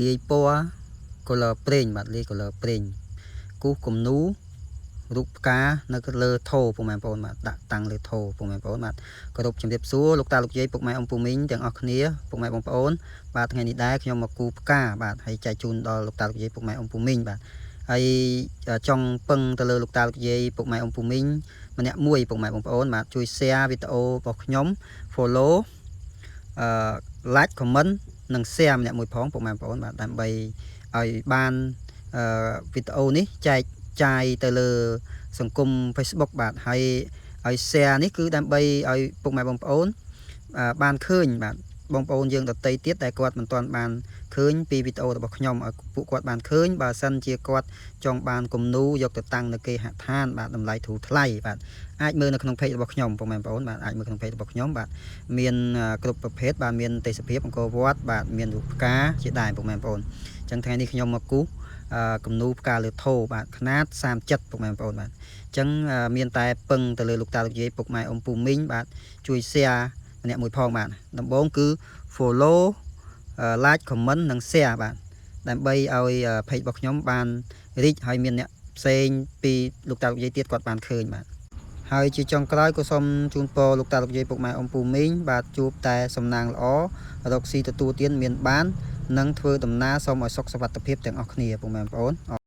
លាយពណ៌ color ប្រេងបាទលាយ color ប្រេងគូសគំនូរូបផ្កានៅលើថោពុកម៉ែបងប្អូនបាទដាក់តាំងលើថោពុកម៉ែបងប្អូនបាទគោរពជំរាបសួរលោកតាលោកយាយពុកម៉ែអ៊ំពូមីងទាំងអស់គ្នាពុកម៉ែបងប្អូនបាទថ្ងៃនេះដែរខ្ញុំមកគូផ្កាបាទហើយចែកជូនដល់លោកតាលោកយាយពុកម៉ែអ៊ំពូមីងបាទហើយចង់ពឹងទៅលើលោកតាលោកយាយពុកម៉ែអ៊ំពូមីងម្នាក់មួយពុកម៉ែបងប្អូនបាទជួយ share វីដេអូរបស់ខ្ញុំ follow អឺ like comment និង share ម្នាក់មួយផងពុកម៉ែបងប្អូនបាទដើម្បីឲ្យបានអឺវីដេអូនេះចែកចាយទៅលើសង្គម Facebook បាទហើយឲ្យ share នេះគឺដើម្បីឲ្យពុកម៉ែបងប្អូនបានឃើញបាទបងប្អូនយើងដទៃទៀតដែលគាត់មិនទាន់បានឃើញពីវីដេអូរបស់ខ្ញុំឲ្យពួកគាត់បានឃើញបើសិនជាគាត់ចង់បានគំនូយកទៅតាំងនៅគេហដ្ឋានបាទតម្លៃធូរថ្លៃបាទអាចមើលនៅក្នុង page របស់ខ្ញុំពុកម៉ែបងប្អូនបាទអាចមើលក្នុង page របស់ខ្ញុំបាទមានគ្រប់ប្រភេទបាទមានទេសភាពអង្គរវត្តបាទមានរូបផ្កាជាដើមពុកម៉ែបងប្អូនអញ្ចឹងថ្ងៃនេះខ្ញុំមកគូសគំនូផ្កាលើថោបាទខ្នាត37ពុកម៉ែបងប្អូនបាទអញ្ចឹងមានតែពឹងទៅលើលោកតាលោកយាយពុកម៉ែអ៊ំពូមីងបាទជួយ share ម្នាក់មួយផងបាទដំបូងគឺ follow like comment និង share បាទដើម្បីឲ្យ page របស់ខ្ញុំបានរីកហើយមានអ្នកផ្សេងពីលោកតាលោកយាយទៀតគាត់បានឃើញបាទហើយជាចុងក្រោយក៏សូមជូនពរលោកតាលោកយាយពុកម៉ែអ៊ំពូមីងបាទជួបតែសំណាងល្អរកស៊ីទទួលទានមានបាននិងធ្វើដំណើរសូមឲ្យសុខសុវត្ថិភាពទាំងអស់គ្នាពុកម៉ែបងប្អូន។